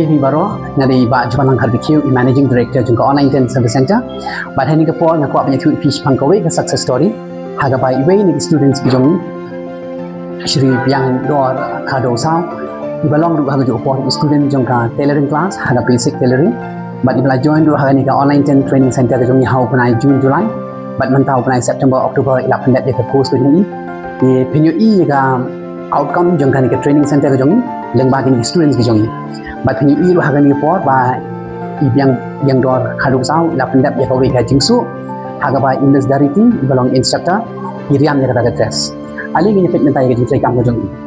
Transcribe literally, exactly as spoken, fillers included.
Hi baroh, nga dei i Bah Jubonlang Kharbikiew, i Managing Director jong ka Online Ten Service Center. Bad ha kane ka por nga kwah ban ïathuh ïa phi shaphang kawei ka success story ha kaba iwei na ki students ki jong ngi, Shri Biangdor Khardohsaw, iba long ruh ha kajuh ka por i student jong ka tailoring class ha ka basic tailoring. Bad iba la join ruh ha kane ka Online Ten Training Center ka jong ngi ha u bnai June, July. Bad mynta u bnai September, October i la pyndep ïa ka course ka jong i. Te phin ïohi ïa ka outcome jong kane ka training center ka jong i lyngba kine ki students ki jong i. Bad phin ïohi ruh ha kane ka por ba i Biang, Biangdor Khardohsaw i la pyndep ïa kawei ka jingsuh ha kaba i Miss Dariti iba long instructor i riam ïa kata ka dress. Ale ngin ïa peit mynta ïa ka jingtrei kam ka jong i.